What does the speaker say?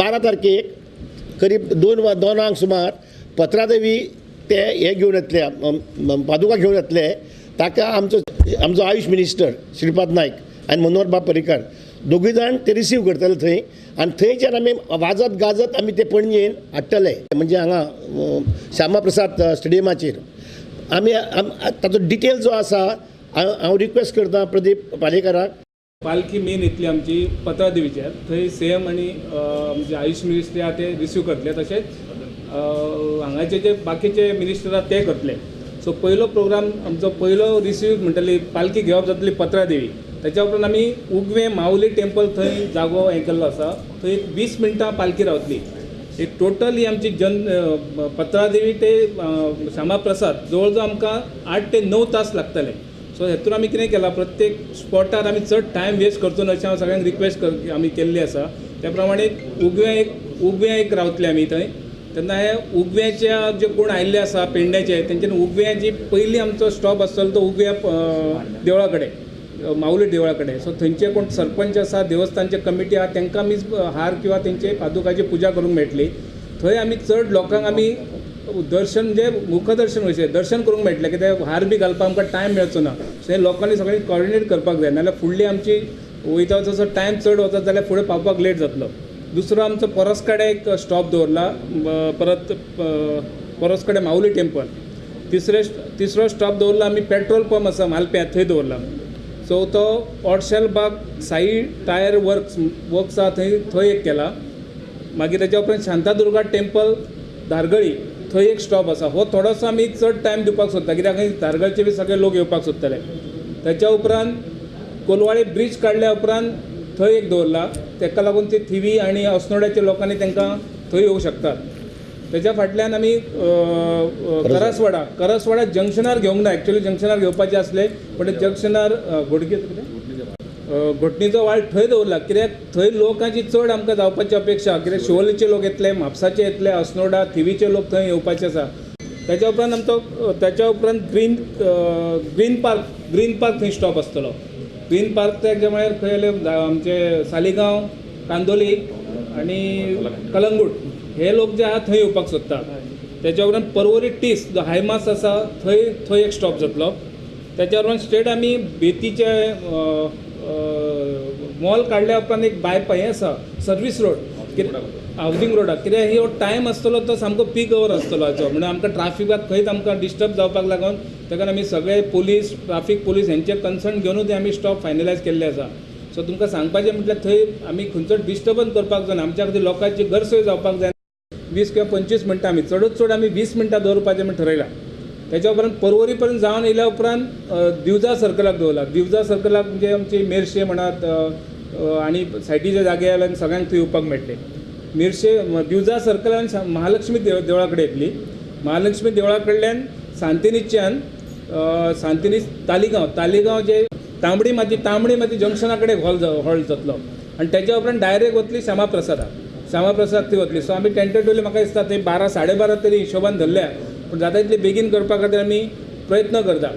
12 तारखेक करीब 2 वा 2 सुमार पत्रादेवी ते हे घेवन येतले, पादुका घेवन येतले. ताका आमचो आमचो आयुष मिनिस्टर श्रीपाद नायक आनी मनोहर बाब पर्रीकार दोगूय जाण ते रिसीव करतले थंय आनी थंयच्यान आमी वाजत गाजत आमी ते पणजेन हाडटले. म्हणजे हांगा श्यामा प्रसाद स्टेडियमाचेर आमी ताचो डिटेल जो आसा हांव रिक्वेस्ट करता प्रदीप पालेकराक. पालखी मेन येतली आमची पत्रादेवीचेर, थंय सीएम आनी आमचे आयुष मिनिस्ट्री आहा ते रिसीव करतले, तशेंच हांगाचे जे बाकीचे मिनिस्टर आहा ते करतले. सो पयलो प्रोग्राम आमचो पयलो रिसीव म्हणटली पालखी घेवप जातली पत्रादेवी. ताच्या उपरांत आमी उगवें माऊली टेम्पल थंय जागो हें केल्लो आसा, थंय एक 20 मिनटां पालखी रावतली. एक टोटल ही आमची जन पत्रादेवी ते श्यामा प्रसाद जवळ जवळ आमकां 8 ते 9 तास लागतले. सो हेतून आमी कितें केलां, प्रत्येक स्पॉटार आमी चड टायम वेस्ट करचो न्हय अशें हांव सगळ्यांक रिक्वेस्ट आमी केल्ली आसा. त्या प्रमाणे उगवें एक रावतले आमी थंय. तेन्ना हे उगव्याच्या जे कोण आयिल्ले आसा पेडण्याचे तेंच्यानी उगव्याची पयली आमचो स्टॉप आसतलो तो उगव्या देवळा कडेन, माऊली देवळा कडेन. सो थंयचे कोण सरपंच आसा, देवस्थानचे कमिटी आसा, तांकां आमी हार किंवा तेंचे पादुकाची पुजा करूंक मेळटली. थंय आमी चड लोकांक आमी दर्शन म्हणजे मुखदर्शन कशें दर्शन करूंक मेळटलें, कित्याक हार बी घालपाक आमकां टायम मेळचो ना. सो हे लोकांनी सगळ्यांनी कॉर्डिनेट करपाक जाय, नाजाल्यार फुडली आमची वयता तसो टायम चड वचत जाल्यार फुडें पावपाक लेट जातलो. दुसरो आमचो पोरस्कडे एक स्टॉप दवरला, परत पोरस्कडे माऊली टेम्पल. तिसरो स्टॉप दवरला आमी पेट्रोल पंप आसा मालप्यां थंय दवरला. चवथो ऑडशेल बाग साई टायर वर्क्स आसा थंय एक केला. मागीर ताच्या उपरांत शांतादुर्गा टेम्पल धारगळी थंय एक स्टॉप आसा. हो थोडोसो आमी चड टायम दिवपाक सोदता, कित्याक धारगळचे बी सगळे लोक येवपाक सोदतले. ताच्या उपरांत कोलवाळे ब्रीज काडल्या उपरांत थंय एक दवरला, ताका लागून ते थिवी आनी अस्नोड्याच्या लोकांनी तांकां थंय येवंक शकतात. ताच्या फाटल्यान आमी करासवाडा जंक्शनार घेवंक ना, एक्चुअली जंक्शनार घेवपाचें आसलें, पण जंक्शनार घोटणीचो वाळ थंय दवरला, कित्याक थंय लोकांची चड आमकां जावपाची अपेक्षा, कित्याक शिवोलीचे लोक येतले, म्हापसाचे येतले, अस्नोडा थिवीचे लोक थंय येवपाचे आसा. ताच्या उपरांत आमचो ताच्या उपरांत ग्रीन पार्क थंय स्टॉप आसतलो. ग्रीन पार्क तेच्या म्हळ्यार खंय येयले आमचे सालिगांव, कांदोली आनी कलंगूट हे लोक जे आहा थंय येवपाक सोदता. ताच्या उपरांत परवरी टीस जो हायमास आसा थंय एक स्टॉप जातलो. ताच्या उपरांत स्ट्रेट आमी बेतीचे मॉल काडल्या उपरांत एक बायपास हें आसा सर्वीस रोड हावजींग रोडाक, कित्याक हो टायम आसतलो तो सामको पीक our आसतलो हाचो, म्हणून आमकां ट्राफिकाक खंयच आमकां डिस्टर्ब जावपाक लागून ताका आमी सगळे पुलीस ट्राफीक पुलीस हेंचे कन्सर्न घेवनूच आमी स्टॉप फायनलायज केल्ले आसा. सो तुमकां सांगपाचें म्हटल्यार थंय आमी खंयचो डिस्टर्बन्स करपाक जायना, आमच्या खातीर लोकांची गैरसोय जावपाक जायना. 20 किंवा 25 मिनटां आमी चडूच चड आमी 20 मिनटां दवरपाचें म्हण ठरयलां. ताच्या उपरांत परवरी पर्यंत जावन येयल्या उपरांत दिवजा सर्कलाक दवरला. दिवजा सर्कलाक म्हणजे आमची मेरशे म्हणात आनी सायडीच्या जाग्यार आनी सगळ्यांक थंय येवपाक मेळटलें. मिरशे दिवजा सर्कल आनी महालक्ष्मी देवळा कडेन येतली. महालक्ष्मी देवळा कडल्यान सांतिनीच्यान सांतिनीस तालिगांव जे तांबडी माती जंक्शना कडेन हॉल जातलो आनी ताच्या उपरांत डायरेक्ट वतली श्यामा प्रसाद थंय वतली. सो आमी टेंटेटिवली म्हाका दिसता थंय 12 साडे 12 तरी हिशोबान धरल्या, पूण जाता तितले बेगीन करपा खातीर आमी प्रयत्न करता.